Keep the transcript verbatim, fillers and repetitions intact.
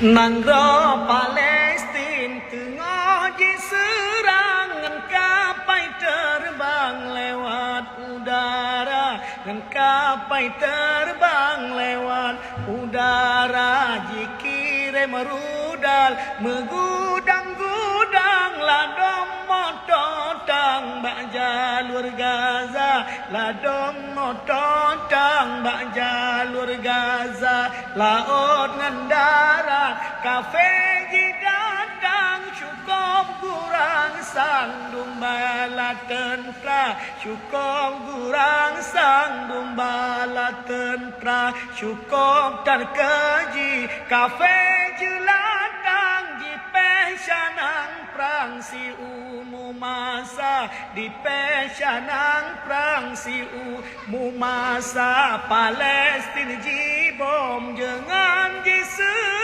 Nanggroe Palestin teungoh jiseurang ngon kapai teureubang lewat udara, ngon kapai teureubang lewat udara, jikirém rudal meugudang-gudang ladom moto tang bak jalur Gaza, ladom moto tang bak jalur Gaza. Laôt ngon darat kafé jidatang, cukôp gurang sang dum bala teuntra, cukôp gurang sang dum bala teuntra, cukôp tan keuji kafé jeulatang, jipéh canang prang siumu masa, jipéh canang prang siumu masa. Palestin jibom deungon jiseurang